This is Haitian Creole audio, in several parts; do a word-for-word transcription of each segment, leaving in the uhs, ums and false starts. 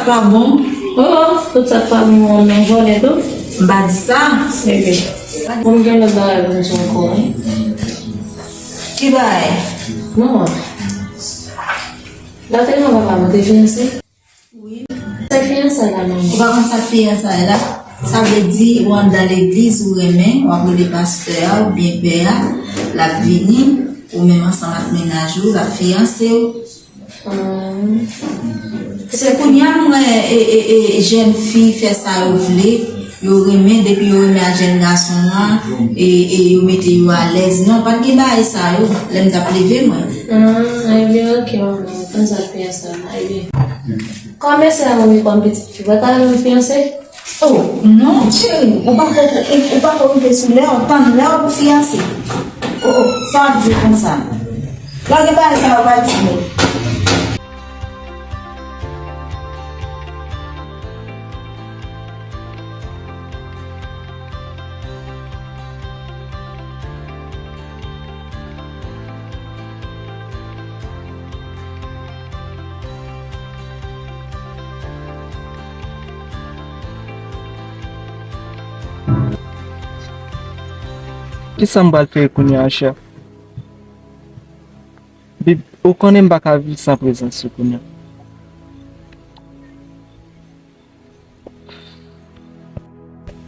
Pa bon. Oh, tout sa k pa bon, ou nan vòlè tou. M pa di sa. Bebe. Bon, m gen lòt bagay pou m di ankò, wi. Ki bagay? Non. Date nan papa mwen te fiyanse? Wi. Sa k fiyanse la, manman? Ou pa konn sa k fiyanse la? Sa vle di ou anndan legliz, ou renmen, w ap rele pastè a oubyen pè a, l ap vini, ou menm ansanm ak mennaj ou, l ap fiyanse w. Hmm. Se kounye a m wè, e, e, e, jèn fi fè sa yo vle, yo renmen, depi yo renmen ak jèn gason an, e, e yo mete yo alèz. Non, pa t gen bagay sa yo, lè m t ap leve mwen. Hmm, ebyen, ok, manman, konn sa k fiyanse la, ebyen. Kòm mesye a renmen kòm pitit fi, pa ta renmen fiyanse? Oh, non, cheri, ou pa ko, ou, ou pa ko rive sou lè, w tann lè w pou fiyanse. Oh, oh, sa w ap di konsa? Lage bagay sa yo, pa di nou. Kisa m pral fè kounye a, chè? Bib, ou konnen m pa ka viv san prezans ou kounye a.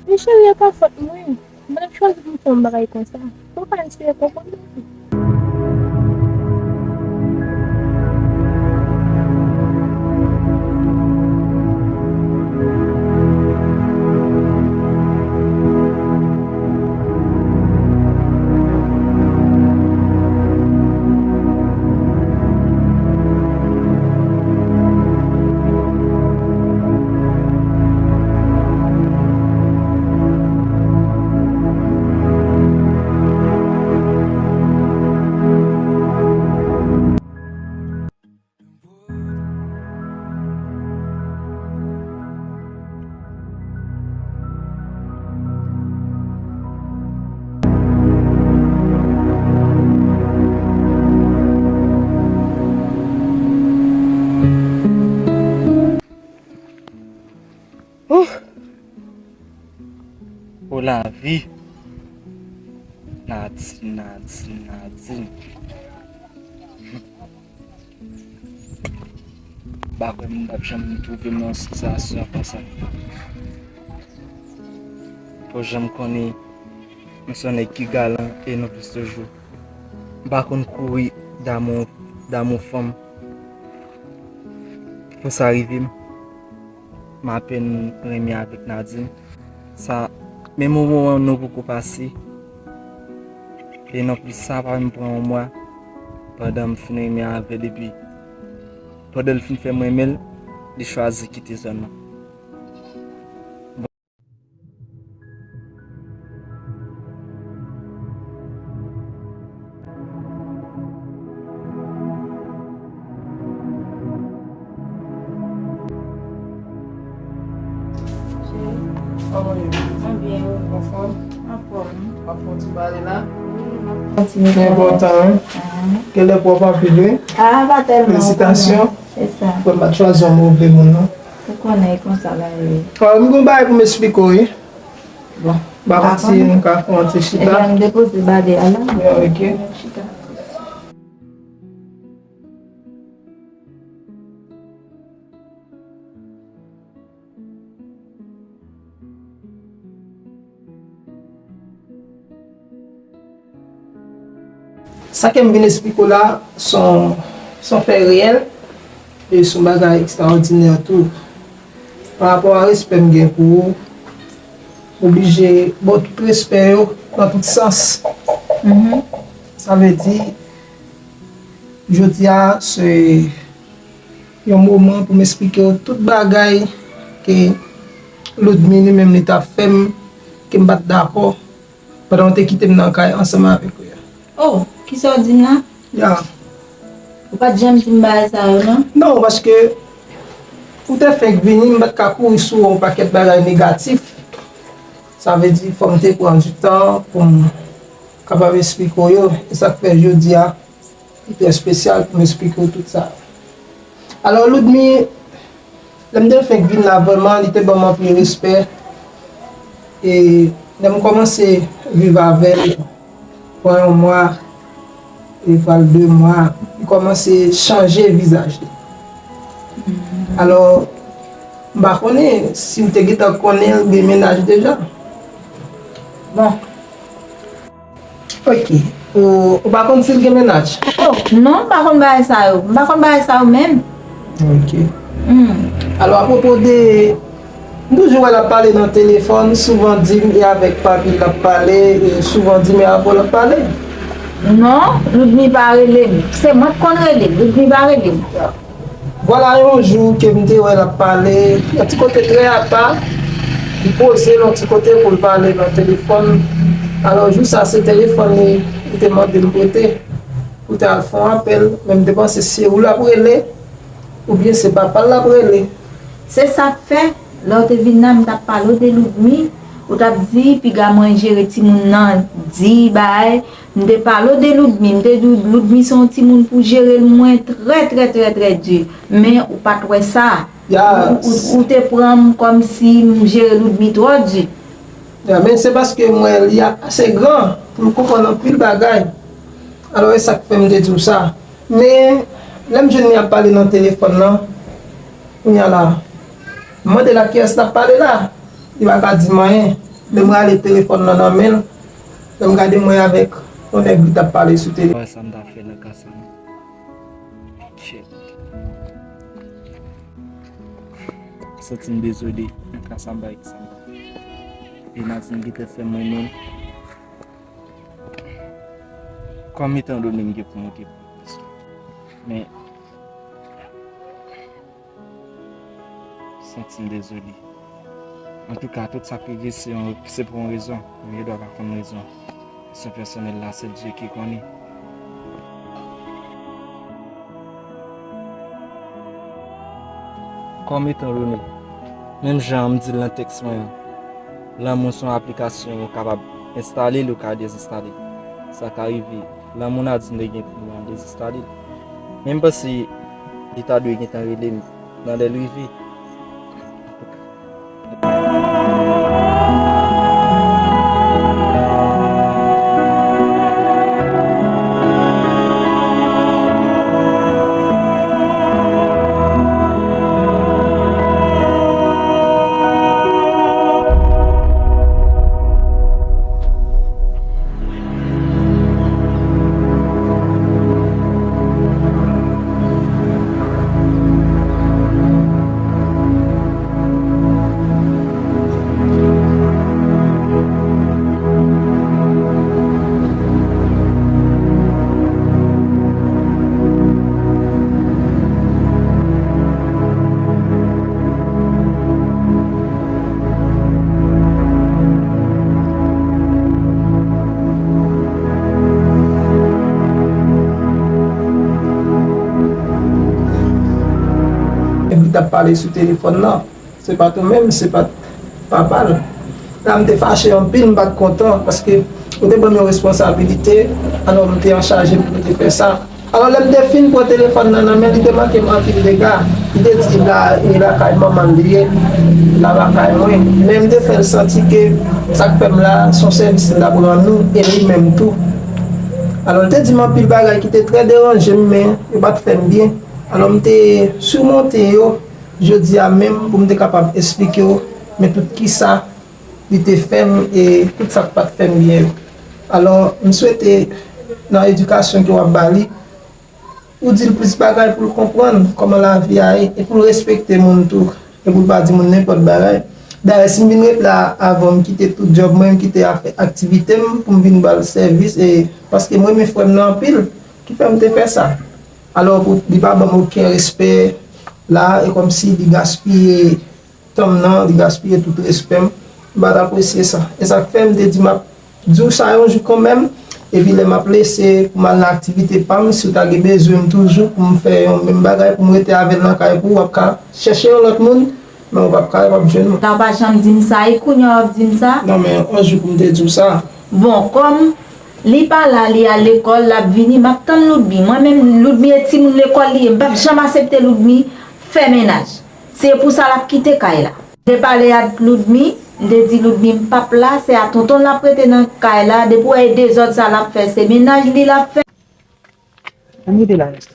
Men cheri, e pa fòt mwen. Mwen chwazi pou m fè yon bagay konsa. Fò w ka eseye konprann mwen. Ouh! O lavi. Nadine, Nadine, Nadine. M pa kwè m t ap janm twouve m nan yon sitiyasyon konsa. Fò janm konnen m se yon nèg ki galan e non plis toujou. M pa konn kouri damou, damou fanm. Fò sa rive m. M apèn renmen avèk Nadine. Sa, menm yon moman nou poko pase. E non plis sa pa menm pran yon mwa. Pandan m fin renmen avè l epi pandan l fin fè m renmen l, li chwazi kite zòn nan. Cheri. Kòman w ye? Mwen byen, ou anfòm? Anfòm. W ap fè yon ti pale la? Wi, m ap fè yon ti pale. Enpòtan, wi. Ahn. Genlè pwòp anpil, wi. Ah, pa tèlman, ou konnen. Felisitasyon. Se sa. Fò m pa t chwazi yon move moun, non. Ou konnen, e konsa bagay yo ye. Ah, m gen yon bagay pou m esplike w, wi. Bon. M pa konn si nou ka fè yon ti chita. Ebyen, m depoze bale a la. Ya, ok. Chita. Sa ke m vin esplike w la, se yon, se yon fè reyèl, e se yon bagay ekstraòdinè tou. Pa rapò a respè m gen pou ou, m oblije ba w tout respè yo nan tout sans. Mhm. Sa vle di, jodi a, se yon moman pou m esplike w tout bagay ke Ludmy li menm li t ap fè m, ke m pa t dakò, pandan w te kite m nan kay ansanm avèk ou a. Oh, kisa w di m la? Ya. Ou pa t janm di m bagay sa yo, non? Non, paske ou te fenk vini, m pa t ka kouri sou yon pakèt bagay negatif. Sa vle di, fò m te pran di tan pou m kapab esplike w yo. E sa k fè jodi a, li trè espesyal pou m esplike w tout sa. Alò, Ludmy, Lè m te fenk vin la, vrèman, li te ban m anpil respè. E lè m kòmanse viv avè l, pran yon mwa, e pral de mwa, li kòmanse chanje vizaj li. Alò, m pa konnen si w te gentan konnen l gen mennaj deja. Bon. Ok. Ou, ou pa konn si l gen mennaj? Oh, non, m pa konn bagay sa yo. M pa konn bagay sa yo menm. Ok. Hmm. Alò, apwopo de, m toujou wè l ap pale nan telefòn, souvan di m e avèk papi l ap pale, e souvan di m e avè w l ap pale. Non, Ludmi pa rele m. Se mwen k konn rele l. Ludmi pa rele m. Vwala yon jou ke m te wè l ap pale yon ti kote trè apa, li poze l yon ti kote pou l pale nan telefòn. Alò, jou sa, se telefòn li, li te mande m prete pou te al fè yon apèl, men m te panse se ou l ap rele, oubyen se papa l l ap rele. Se sa k fè, lè w te vin la, m t ap pale w de Ludmi, ou t ap di, piga mwen jere timoun nan, di, bay, m te pale w de Ludmi, m te di w Ludmi se yon timoun pou jere l mwen trè, trè, trè, trè di. Men ou pa t wè sa. Ya. Ou, ou, ou te pran m kòmsi m jere Ludmi twò di. Ya, men se paske m wè li a ase gran pou l konprann anpil bagay. Alò, e sa k fè m te di w sa. Men, lè m jwenn li ap pale nan telefòn nan, kounye a la, m mande l ak kiyès l ap pale la. Li pa ka di m anyen. Lè m rale telefòn nan nan men l, lè m gade m wè avèk yon nèg li t ap pale sou telefòn. Wè sa m ta fè nan ka sa. Shit. Santi m dezole nan ka sa m bay ki sa m bay. E Nadine gentan fè m renmen l. Kòm etan done m gen pou monte pou plis. Men, santi m dezole. Antouka, tout sa k rive, se yon, se pou yon rezon. Mwen gen dwa pa konn rezon. Kesyon pèsonèl la, se Dye ki konnen. Kòm etan done, menm jan m di l nan tèks mwen an, lanmou se yon aplikasyon ou kapab enstale l, ou ka dezenstale l. Sa ka rive. Lanmou Nadine te gen pou mwen an dezenstale l. Men m panse li ta dwe gentan rele m nan lè l rive. Epi li t ap pale sou telefòn nan. Se pa t ou menm, se pa t papa l. La, m te fache anpil, m pa t kontan, paske ou te ban m yon responsabilite, alò m te anchaje pou m te fè sa. Alò, lè m te fin pran telefòn nan nan men l, li te manke m anpil dega. Li te di la, e lakay manman l li ye, la pa kay mwen. Men m te fè l santi ke sa k fè m la, se yon sèvis li t ap rann nou, e li menm tou. Alò, l te di m anpil bagay ki te trè deranje m, men yo pa t fè m byen. Alò, m te simonte yo, jodi a menm, pou m te kapab esplike w, men tout kisa li te fè m e tout sa k pa t fè m byen yo. Alò, m swete nan edikasyon ke w ap ba li, ou di l plis bagay pou l konprann kòman lavi a ye e pou l respekte moun tou e pou l pa di moun nenpòt bagay. Dayè, si m vin ret la avan m kite tout djòb mwen, m kite afè aktivite m pou m vin ba l sèvis e paske m renmen frè m nan anpil, ki fè m te fè sa. Alò, pou li pa ban m okenn respè la, e kòmsi li gaspiye tan m nan, li gaspiye tout respè m. M pa t apresye sa. E sa k fè m te di m ap di w sa yon jou kanmenm. Epi lè m ap lese pou m al nan aktivite pa m, si w ta gen bezwen m toujou pou m fè yon menm bagay, pou m rete avè l nan kay pou w, w ap ka chèche yon lòt moun, men w p ap ka, w ap jwenn mwen. Sa w pa janm di m sa, e kounye a w ap di m sa? Non, men yon jou pou m te di w sa. Bon, kòm li pa la, li al lekòl, l ap vini, m ap tann Ludmi. Mwen menm, Ludmi e timoun lekòl li ye, m p ap janm aksepte Ludmi fè mennaj. Se pou sa l ap kite kay la. M te pale ak Loudmi, m te di Loudmi m p ap la, se a tonton l l ap rete nan kay la, depi w wè e dezòd sa l ap fè, se mennaj li l ap fè. Ann rete la, mesye.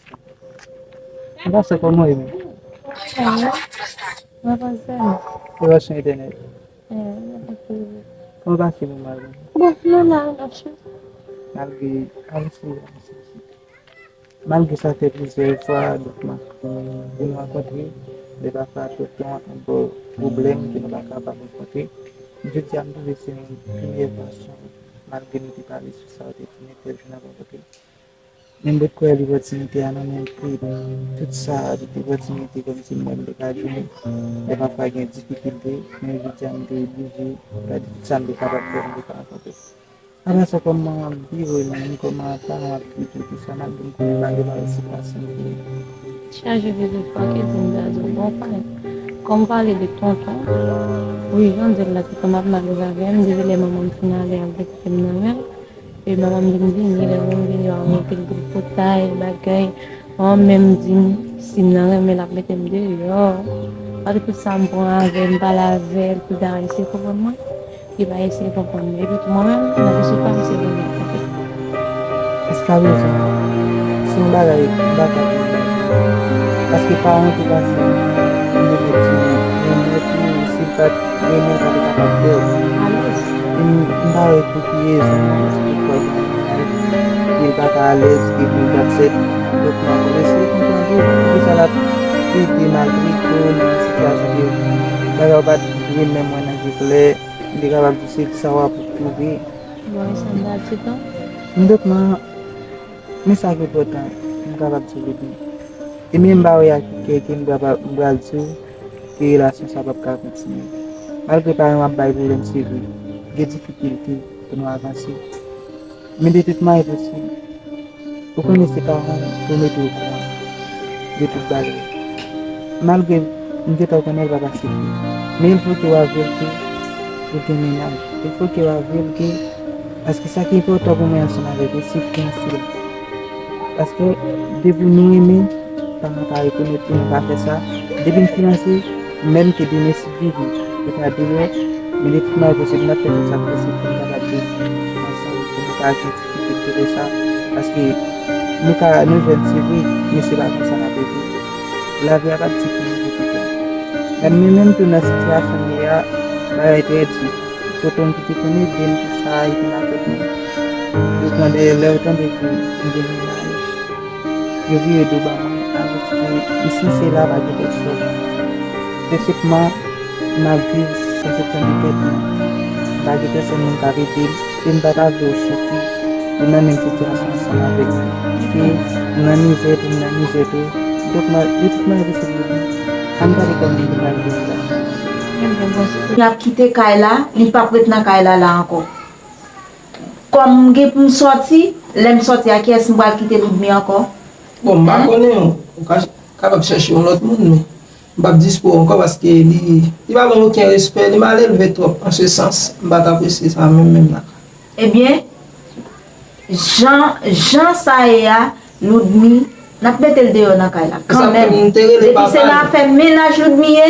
Mwen pa sè kòman w ye menm. Mwen pa sè. Relasyon entènèt. Kòman w pase moman yo? Bon, nou la, n ap chita. Malgre, avanse, avanse, avanse. Malgre sa fè plizyè fwa, dòt mwen, pou nou rankontre, men pafwa tout tan anba pwoblèm ke nou pa kapab rankontre. Jodi a, m twouve se yon premyè fason, malgre nou te pale sou sa, ou te di n entèl jou n ap rankontre. Men m potko wè lopòtinite a nan men m pou tout sa, tout opòtinite kòmsi m wè m te ka jwenn. Men pafwa gen difikilte, men jodi a m te oblije gade tout sa m te kapab fè, m te ka rankontre. Apa sa, kòman w ap viv ou menm, kòman paran w ap viv ou, tout sa, malgre m konnen pa gen move sitiyasyon pou ou? Chaje de fwa ke di m ta di w, bon, fè. Kòm w pale de tonton, wi, jan w di l la, tout tan m ap mal viv avè l, depi lè manman m fin ale, al kite m nan men l. E manman m vin vini, lè manman m vini, yo monte l pou potay, bagay. Manman m menm di m, si m nan renmen l, l ap mete m deyò. Malgre tout sa, m pran avè l, m pale avè l, pou l ta eseye konprann mwen. Li pa eseye konprann mwen. Epi tou mwen menm, nan pèsonn pa m se renmen konprann. Jiska prezan, se yon bagay m pa ka konprann. Paske paran tou pase, m te mèt di renmen pou si l pa t renmen l pa te kapab fè l. Alèz. M, m pa wè pou ki rezon, paske fò l pa alèz, ke l pa ka alèz, ke pou l t ap fè. Donk, m ap eseye konprann tou, poukisa l ap plede maltrete w nan sitiyasyon ke bagay yo pa t vin menm mwen nan ki klè. M te kapab di se sa w ap twouve. Bon, e sa m ta di tou. M dotman, men sa ki enpòtan, m kapab di w li byen. E men m pa wè ak ki kè ke m kapab, m pral di w ke relasyon sa p ap ka kontinye. Malgre paran w ap bay pwoblèm, se vre. Gen difikilte pou nou avanse. Men de tout mwayen posib, ou konnen se paran w pou mete okouran de tout bagay. Malgre m gentan konnen l p ap aksepte, men il fo ke w avwe l ke ou gen mennaj. Il fo ke w avwe l ke, paske sa ki enpòtan pou mwen ansanm avèk ou, se fiyanse l. Paske depi nou renmen, paran pa rekonèt ke nou pa fè sa. Depi n fiyanse, menm ke demen si Vivi, yo ta deyò, men de tout mwayen posib, n ap fè tout sa k posib pou n kapab viv ansanm, pou nou pa gen difikilte de sa. Paske nou ka, nou jèn, se vre, men se pa konsa n ap viv. Lavi a p ap di pou nou gen pita. Men mwen menm tou nan sitiyasyon m ye a, bagay trè di. Tonton m ki te konn ede m, tout sa, epi nan tèt mwen. Yo pran dèyè lè yo tande ke m gen mennaj. Yo vire do ba mwen, alòske m sanse la pa gen pèsòn. Se senpman m ap viv san soutyen de tèt mwen. M pa gen pèsòn moun k ap ede m, e m pa ta vle w soufri, ou nan menm sitiyasyon ansanm avèk mwen. Ke m nan mizè, pou m nan mizè tou. Donk, mwen, de tout mwayen posib, ann gade kòman nou pral viv relasyon. Li ap kite kay la, li p ap ret nan kay la la ankò. Kòm m gen pou m sòti, lè m sòti a, kiyès m pral kite Loudmi ankò? Bon, m pa konnen, ou ka kapab chèche yon lòt moun, men m p ap dispo ankò paske li, li pa ban m okenn respè, li mal elve twòp an se sans, m pa t apresye sa menm, menm nan. Ebyen, jan, jan sa ye a, Loudmi, n ap mete l deyò nan kay la kanmenm. Depi se nan afè mennaj Loudmi ye,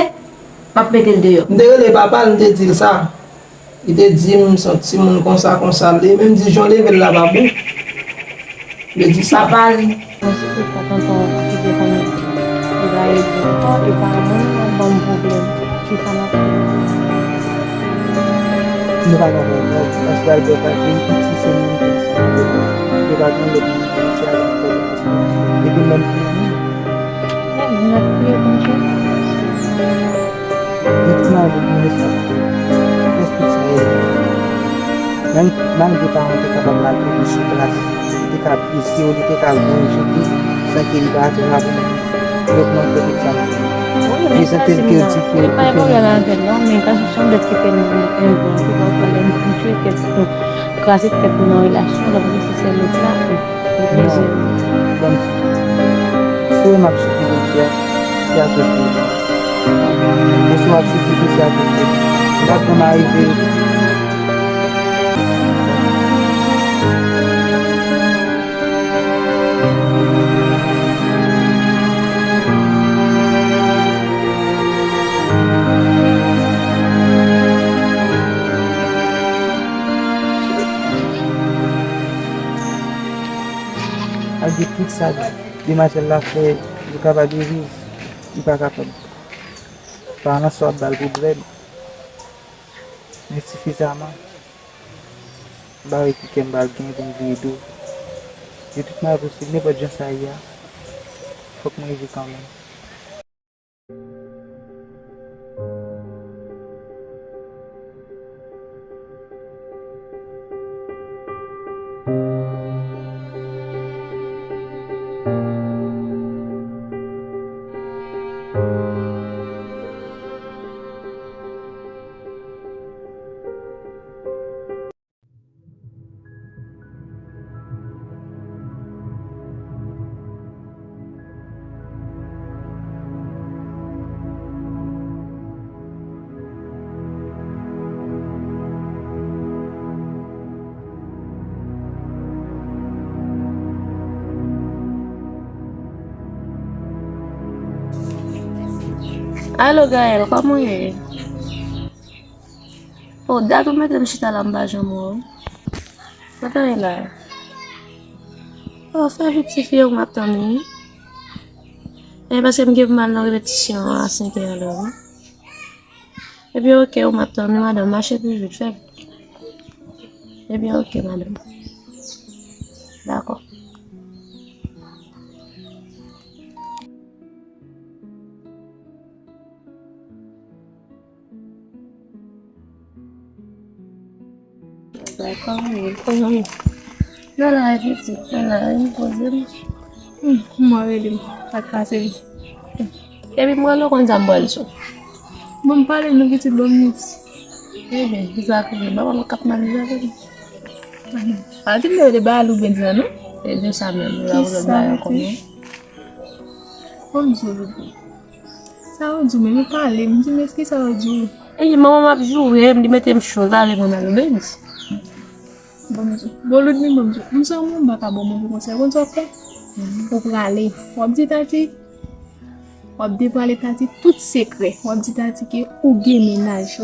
m ap mete l deyò. M te rele papa l, m te di l sa. Li te di m se yon timoun konsa, konsa l ye, men m di jan w leve l la pa bon. Li di sa. Papa l. Bon, se poukwa tonton ki te konnen li pa ede ankò, e pa mwen, l ap ban m pwoblèm. Kisa n ap fè? Nou pa ka fè anyen, paske Albert pa gen piti, se moun konsa. Yo pa gen lòt moun ki isi a k ap fè l ansanm. Epi menm pou nou. Nèg, n ap kriye pou nou. Mèt nan vin moun espas. Èske sa ye? Menm malgre paran te kapab maltrete l sou plas, li te ka blese w, li te ka wonje tou, san ke li pa atire avè w. Donk, mwen fè tout sa m fè. Wi, men sa se m nan. Li pa gen pwoblèm avè l non, men ka se yon lòt ki fè m envante, pafwa lè m touche tèt nou, kraze tèt nou nan relasyon, lè m resi sèl lòt la. Non. Bon, si w wè m ap soufri jodi a, se akoz de ou. Men si w ap soufri tou, se akoz de ou. M pa t konn arive. Malgre tout sa demwazèl la fè, yo kapab viv, li pa kapab. Paran l sa ap ba l pwoblèm. Men sifizaman, m pa wè ki kè m pral gen pou m vire do. De tout manyè posib, nenpòt jan sa ye a, fòk mwen rive kanmenm. Alo, Gaëlle, kòman w ye? O, dat ou mete m chita la, m pa janm wè w. Mwen tann la. O, fè vit, tifi, ou m ap tann wi. E paske m gen pou m al nan repetisyon a senkè a la wi. Ebyen, oke, ou m ap tann wi, madanm. Mache pi vit, fè vit. Ebyen, oke, madanm. Dakò. Nan la, pitit, nan la, m poze m. Hmm, mwen rele m, pa kase m. Epi m rele w konn sa m pral sou. Bon, m pale nou pitit, bon minit. Ebyen, ki sa k rive? Papa m k ap manje avè m. Pa di m de ba al oubyen di sa non. Se de sa menm, m pa vle bay ankò non. Bon, m di w, Loudou. Sa yo di w menm, ou pale, m di, men kisa yo di w? Eyi, manman m ap joure m, li mete m cho, l ale mwen al obedi. Bon, m di, bon, Loudou, men bon, m di, m sanm ou m pa ka bon manti konsa, konn sa w ap fè? Ou prale, w ap di Tati, w ap deprale Tati tout sekrè, w ap di Tati ke ou gen mennaj.